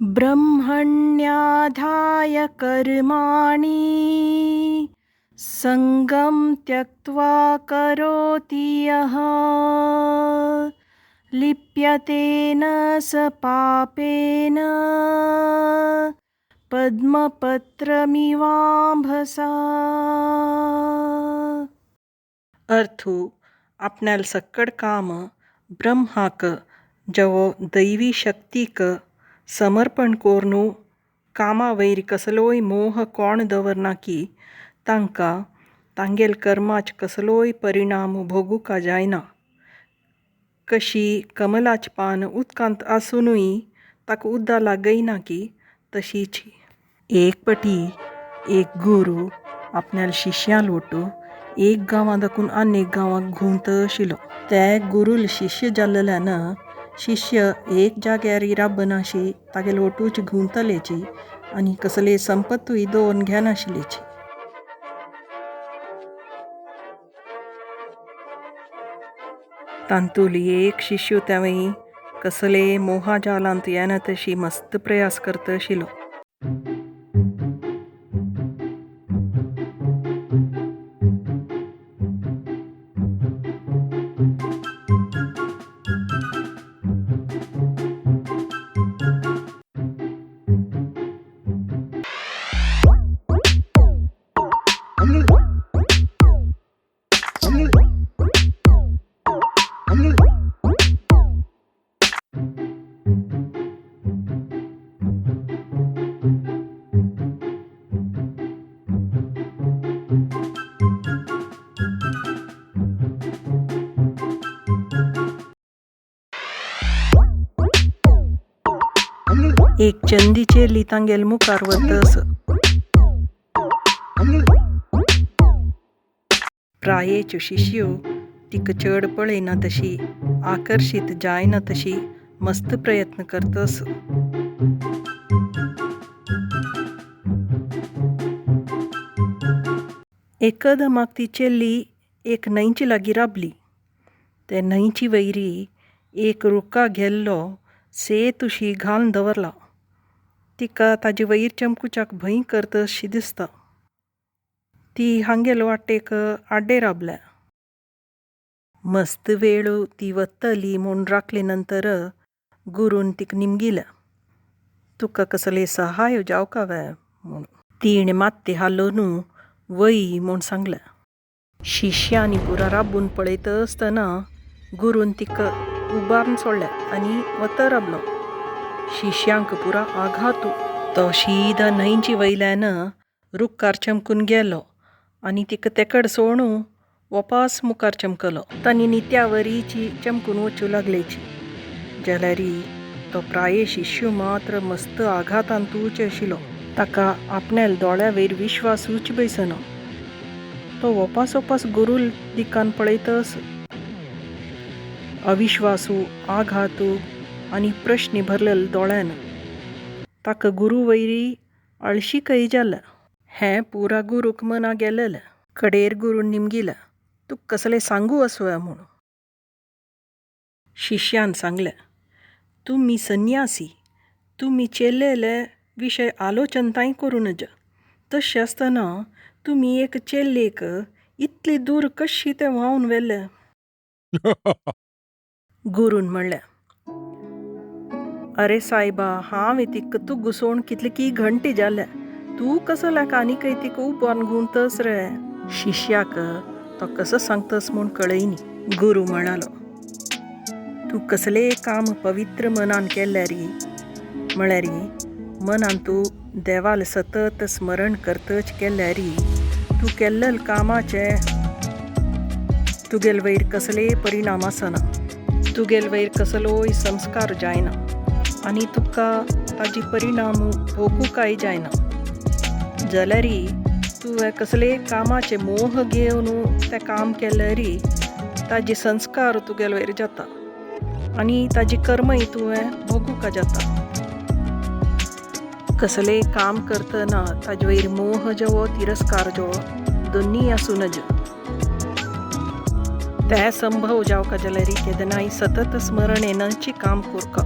ब्रह्मण्याधाय कर्माणि संगं त्यक्त्वा करोति यः लिप्यते न स पापेन पद्मपत्रमिवाम्भसा. अर्थु आपण्याल सक्कड काम ब्रह्माक जवो दैवी शक्तीक समर्पण कोरनू कामा वयर कसलोय मोह कोण दवरना की तांकां तांगेल कर्माच कसलोय परिणाम भोगूका जायना. कशी कमलाच पान उदकांत आसुनूय ताका उद्दा लागयना की तशीच. एक पटी एक गुरू आपण्याल शिष्यां लोटू एक गांवां दाखून आनी एक गांवाक घुंवत आशिल्लो. ते गुरूल शिष्य जाल्लेल्यान शिष्य एक जाग्यार राबनाशी तागेल ओटूच घुंवतलेची आनी कसले संपत्तूय दवरून घेनाशिल्लेची. तांतूल एक शिष्य तेवय कसले मोहाजालांत येना तशी मस्त प्रयास करता आशिल्लो. एक चंदी चेली तांगेल मुखार वतस. प्रायेच्यो शिष्यो तिका चड पळयना तशी आकर्शीत जायना तशी मस्त प्रयत्न करतस. एकदमाक ती चेल्ली एक न्हंयचे लागीं राबली. ते न्हंयची वयरी एक रुखा गेल्लो सेतुशी घालून दवरला. तिका ताजे वयर चमकुच्याक भंय करतशी दिसता. ती हांगेल वाटेक आड्डे राबल्या. मस्त वेळू ती वतली म्हूण राखले नंतर गुरून तिका निमगिल्या, तुका कसले सहाय जावका वे म्हूण. तिणें मात्ते हालोवन वय म्हूण सांगलें. शिष्यांनी पुरा राबून पळयत आसतना गुरून तिका उबारून सोडल्या आनी वत राबलो. शिष्यांक पुरा आघातू. तो शीदा न्हंयचे वयल्यान रुखार चमकून गेलो आनी तिका तेकड सोणू वपास मुखार चमकलो. तांणी नित्या वरीची चमकून वचूं लागलेची. जाल्यार तो प्राये शिष्य मात्र मस्त आघातांतूच आशिल्लो. ताका आपण्याल दोळ्या वयर विश्वासूच बैसना. तो वपास वपास गुरूल दिकान पळयतस. अविश्वासू आघातू आनी प्रश्न भरलेल दोळ्यान ताका गुरू वयरी अळशीकय जाल्या. हें पुरा गुरूक मना गेलेलें. कडेर गुरून निमगिलें, तुका कसलें सांगू आसुया म्हूण. शिष्यान सांगलें, तुमी संन्यासी, तुमी चेल्लेले विशय आलोचनताय करूं नज. तशें आसतना तुमी एक चेल्लेक इतली दूर कशी तें व्हांवन व्हेलें? गुरून म्हणलें, अरे सायबा, हांवें तिका तुगो सोण कितले की घंटे जाले, तूं कसल्याक आनीकय तिका उबारून घुंवतस रे? शिष्याक तो कसो सांगतस म्हूण कळयनी. गुरू म्हणालो, तूं कसलेय काम पवित्र मनान केल्यारी म्हळ्यारी मनान तूं देवाल सतत स्मरण करतच केल्यारी तूं केल्लेल कामाचें तुगेल वयर कसलेय परिणाम आसना, तुगेल वयर कसलोय संस्कार जायना आनी तुका ताजी परिणाम भोगूंकय जायना. जाल्यारी तुवें कसलेय कामाचे मोह घेवन तें काम केल्यारी ताजे संस्कार तुगेल वयर जाता आनी ताजी कर्मय तुवें भोगूंक जाता. कसलेय काम करतना ताजे वयर मोह जवो तिरस्कार जवो दोन्ही आसूं नज. तें संभव जावका जाल्यार केदनाय सतत स्मरण येनाची काम करका.